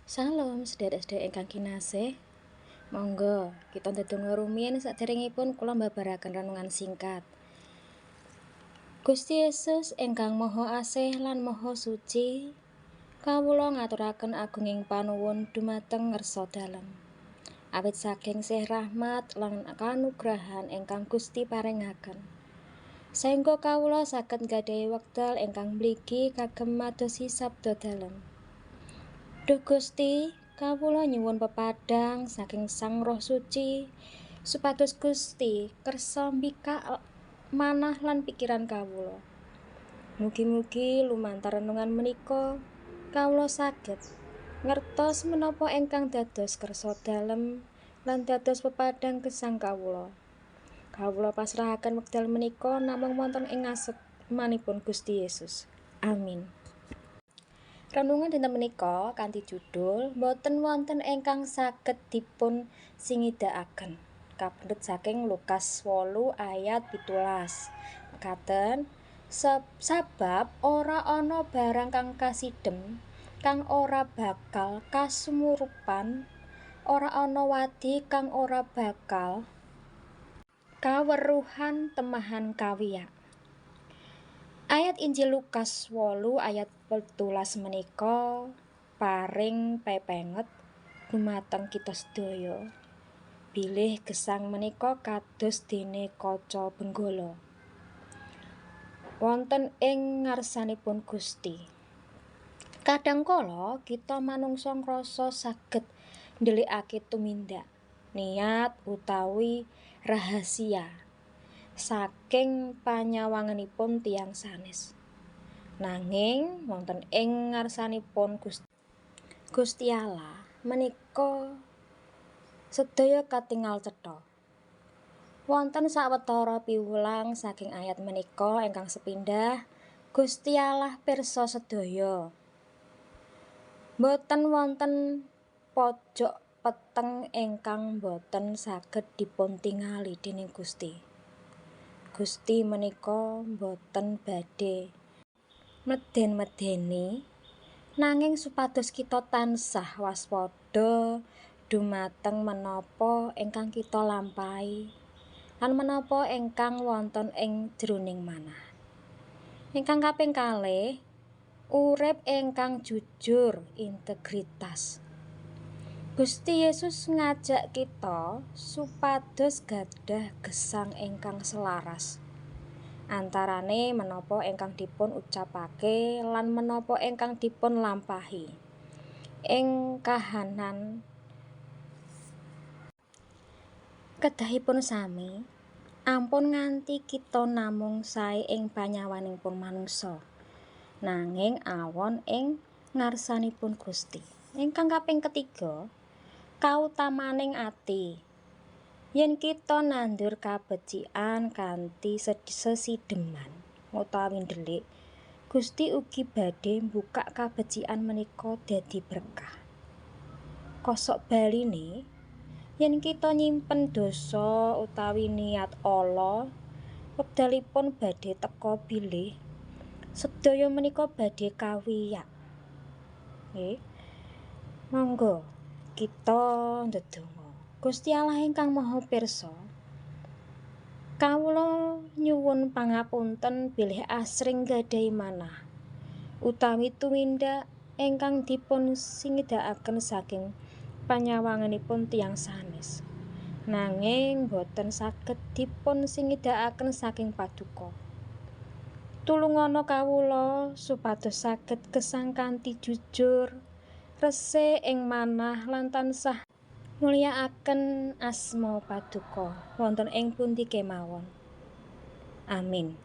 Salam sedherek-sedherek ingkang kinasih. Monggo kita ndedonga rumiyin saderengipun kula mbabaraken renungan singkat. Gusti Yesus ingkang Maha Asih lan Maha Suci, kawula ngaturaken agunging panuwun dumateng ngersa dalem. Awit saking sih rahmat lan kanugrahan ingkang Gusti paringaken. Saengga kawula saged nggadahi wekdal ingkang mligi kagem madosi sabda dalem. Duh Gusti, kawula nyuwun pepadhang saking Sang Roh Suci supados Gusti kersa mbikak manah lan pikiran kawula. Mugi-mugi lumantar renungan menika kawula saged ngertos menapa ingkang dados kersa dalem lan dados pepadhang gesang kawula. Kawula pasrahaken wekdal menika namung wonten ing ngasmanipun Gusti Yesus. Amin. Renungan dinten menika kanthi judul Boten wonten ingkang saged dipun singidakaken. Kapendhet saking Lukas 8 ayat 17. Mekaten, sabab ora ana barang kang kasidhem kang ora bakal kasumurupan, ora ana wadi kang ora bakal kaweruhan temahan kawiyak. Ayat Injil Lukas 8 ayat 17 menika paring pepenget dumateng kita sedaya bilih gesang menika kados dene kaca benggala wonten ing ngarsanipun Gusti. Kadhangkala kita manungsa ngrasa saged ndelikake tumindak, niat utawi rahasia saking panyawanganipun tiyang sanes. Nanging wonten ing ngarsanipun Gusti Allah menika sedaya katingal cetha. Wonten sawetara piwulang saking ayat menika ingkang sepindah, Gusti Allah pirsa sedaya. Boten wonten pojok peteng ingkang boten saged dipun tingali dening Gusti. Gusti menika boten badhe meden-medeni, nanging supados kita tansah waspada dumateng menapa ingkang kita lampahi lan menapa ingkang wonten ing jroning manah. Ingkang kaping kalih, urip ingkang jujur, integritas. Gusti Yesus ngajak kita supados gadah gesang ingkang selaras antarane menapa ingkang dipun ucapake lan menapa ingkang dipun lampahi. Ing kahanan kedahipun sami, ampun nganti kita namung sae ing panyawanipun manungsa, nanging awon ing ngarsanipun Gusti. Ingkang kaping ketiga, kautamaning ati. Yen kita nandur kabecikan kanthi sesidheman utawi ndelik, Gusti ugi badhe mbukak kabecikan menika dadi berkah. Kosok baline, yen kita nyimpen dosa utawi niat ala, wekdalipun badhe teka bilih sedaya menika badhe kawiyak. Nggih. Monggo kita ndedonga. Gusti Allah ingkang Maha Pirsa, kawula nyuwun pangapunten bilih asring nggadahi manah utawi tumindak ingkang dipun singidakaken saking panyawanganipun tiyang sanes, nanging boten saged dipun singidakaken saking paduka. Tulungana kawula supados saged gesang kanthi jujur, resik ing manah lan tansah mulyakaken asma paduka wonten ing pundi kemawon. Amin.